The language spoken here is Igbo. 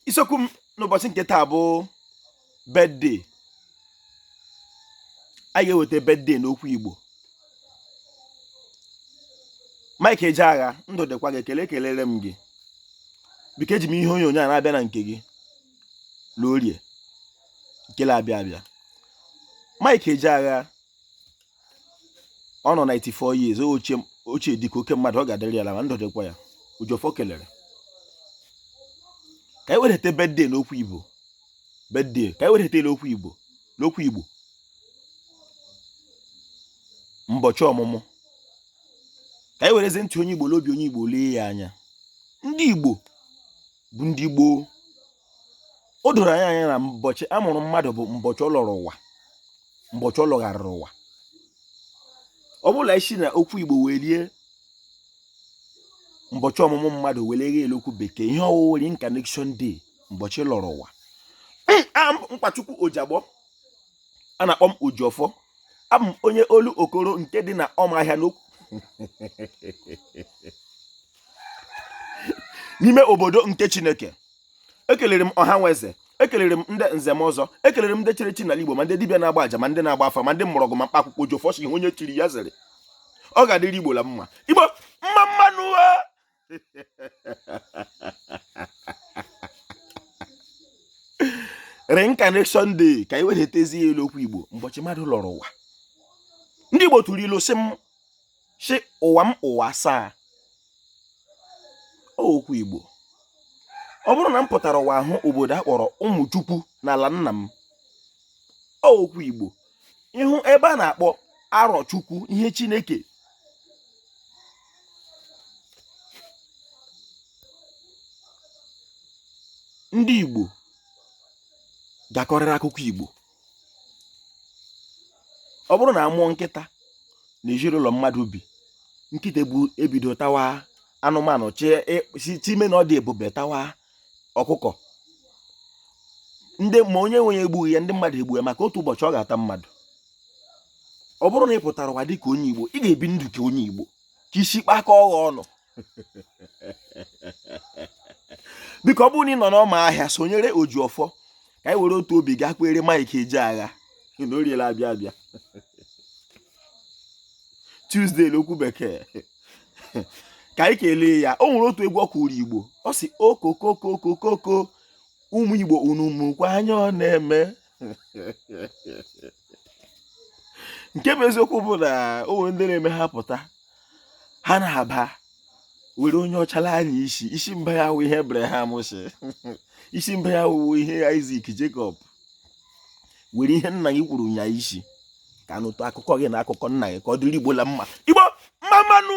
Isiokwu m n'ụbọchị nke taa bụ birthday. Anyị ga-eweta birthday n'okwu Igbo. Mike Ejeagha, ndụ dịkwa gị, ekele ekelere m gị. Biko eji m ihe onyonyo a na-abịa na nke gị l'orie nke na-abịa abịa. Mike Ejeagha ọ nọ 94 years, ochie dịka oke mmadụ, ọ ga-adịrị ya la ma ndụ dịkwa ya. Ojiọfọ kelere. Ka anyị werete birthday n'okwu Igbo, birthday ka anyị werete n'okwu Igbo, n'okwu Igbo mbọchị ọmụmụ, ka anyị werezi ntị onye Igbo l'obi onye Igbo lee ya anya. Ndị Igbo bụ ndị gboo. O doro anyị anya na mbọchị a mụrụ mmadụ bụ mbọchị ọ lọrọ ụwa, mbọchị ọ lọgharịrị ụwa. Ọ bụrụ na isi na okwu Igbo welie mbọchị ọmụmụ mmadụ were ghe okwu bekee, ihe ọ wụ reincarnation day, mbọchị lọrọ ụwa. Nkwachukwu Ojiagbọ, a na-akpọ m Ojiọfọ. Abụ m onye Olokoro nke dị na Ọmahịa n'okwu n'ime obodo nke Chineke. Ekelere m ọha nwe eze, ekelere m ndị nze m ọzọ, ekelere m ndị chiri echi n'ala Igbo, ma ndị dibịa na-agba aja, ma ndị na-agba afa, ma ndị mgbọrọgwụ, ma mkpa akwụkwọ. Ojiọfọ sị ihe onye chiri ya zere, ọ ga-adịrị Igbo la mma. Igbo mma mma nụ. Reincarnation day, ka anyị weretezi ya elu okwu Igbo, mbọchị mmadụ lọrọ ụwa. Ndị Igbo tụrụ ilu sị m sị ụwa m ụwa asaa. Okwu Igbo, ọ bụrụ na m pụtara ụwa hụ obodo a kpọrọ Ụmụchukwu n'ala nna m, okwu Igbo, ịhụ ebe a na-akpọ Arọchukwu, ihe Chineke ndị Igbo gakọrịrị akụkọ Igbo. Ọ bụrụ na a mụọ nkịta na ezinụlọ mmadụ bi, nkịta ebido tawa anụmanụ, chime na ọ dị ebube tawa ọkụkọ ndị ma onye nwe ya egbughị ya, ndị mmadụ egbu ya, maka otu ụbọchị ọ ga-ata mmadụ. Ọ bụrụ na ị pụtara ụwa dịka onye Igbo, ị ga-ebi ndụ ka onye Igbo, ka isi kpakọọ gị ọnụ. Biko ọ bụrụ na ị nọ n'ọma ahịa, sonyere Ojiọfọ ka anyị were otu obi gaa kpere Mike Ejeagha na orie la-abịa abịa, Tuesday n'okwu bekee, ka anyị kelee ya. O nwere otu egwu ọ kụrụ Igbo, ọ sị okokokokokoko ụmụ Igbo unu mụkwa anya ọ na-eme. Nke bụ eziokwu bụ na o nwere ndị na-eme ha pụta, ha na-aba were onye ọcha anya isi, isi mba ya wụ ihe Abraham si, isi mba ya wụ ihe Isaac, Jacob, were ihe nna gị kwuru nya isi, ka nụtụ akụkọ gị na akụkọ nna gị, ka ọ dịrị Igbo la mma. Igbo mma mma nụ.